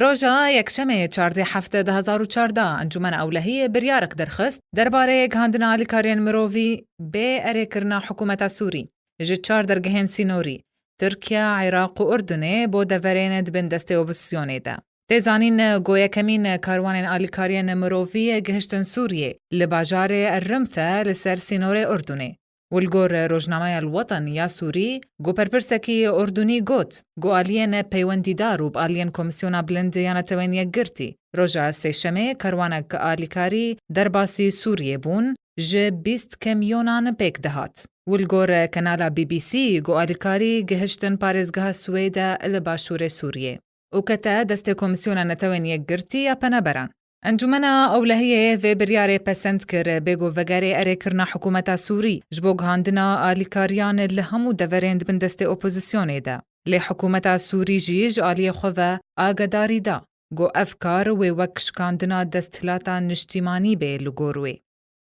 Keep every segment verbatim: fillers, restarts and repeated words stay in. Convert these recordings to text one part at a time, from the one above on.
Roja Yekşemê çardê hefte du hezar û çardeh Encûmena Ewlehiyê biryarek derxist derbarê gihandina alîkariyên mirovî bê erêkirina hikûmeta Sûrî ji çar dergehên sînorî, Tirkiye, Iraq û Urdunê bo deverên di bin destê opozîsyonê de. Tê zanîn ku yekemîn karwanên alîkariyên mirovî gihiştin Sûriyê li bajarê El Rimse li ser sînorê Urdunê. Û li gor rojnameya El Watan ya Sûrî, ku berpirsekî Urdunî got ku aliyên peywendîdar û bi aliyên Komîsyona Bilind ya Netewên Yekgirtî, roja Sêşemê karwanek alîkarî derbasî Sûriyê bûn, ji bîst kamyonan pêk dihat. Û li gor kanala B B C ku alîkarî gihiştin parêzgeha Swêde li başûrê Sûriyê û kete destê Komîsyona Netewên Yekgirtî ya Penaberan. Encûmena Ewlehiyê vê biryarê pesend kir, bê ku vegerê erêkirina hikûmeta Sûrî ji bo gihandina alîkariyan li hemû deverên di bin destê opozîsyonê de. Lê hikûmeta Sûrî jî ji aliyê xwe ve agadarî da ku ev kar wê wek şikandina desthilata niştîmanî bê li gor wê.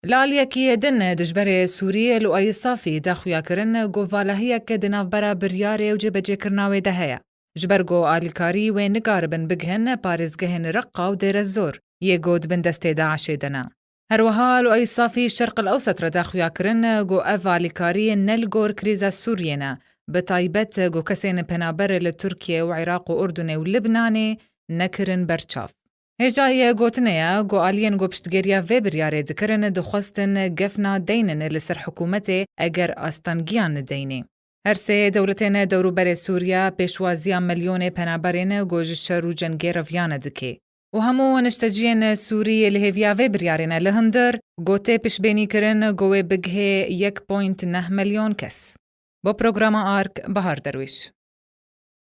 Li aliyekî din dijberê Sûrî Luayî Safî da xuyakirin ku valahiyek di navbera biryarê û cêbecêkirina wê de heye. Ji ber ku alîkarî wê nikaribin bigihin parêzgehên Reqqa û Dêrezor, yê ku di bin destê DAIŞê de ne. Her wiha Luayî Safî Şerq El Ewset re da xuyakirin ku ev alîkarî ne li gor krîza Sûriyê ne, bi taybet ku kesên penaber li Tirkiye û Iraq û Urdunê û Libnanê nekirin ber çav. Hêjayî gotinê ye ku aliyên ku piştgiriya vê biryarê dikirin dixwestin gefna deynin li ser hikûmetê eger astengiyan nedeynê. Her sê dewletên dewrûberê Sûriye pêşwaziya milyonê penaberên ku ji şer û cengê reviyane dike. Û hemû nişteciyên Sûrî li hêviya vê biryarê ne li hundir ku tê piştbênîkirin ku wê bigihê yek point neh milyon kes. Bo programa Ark, Bahar Derwîş.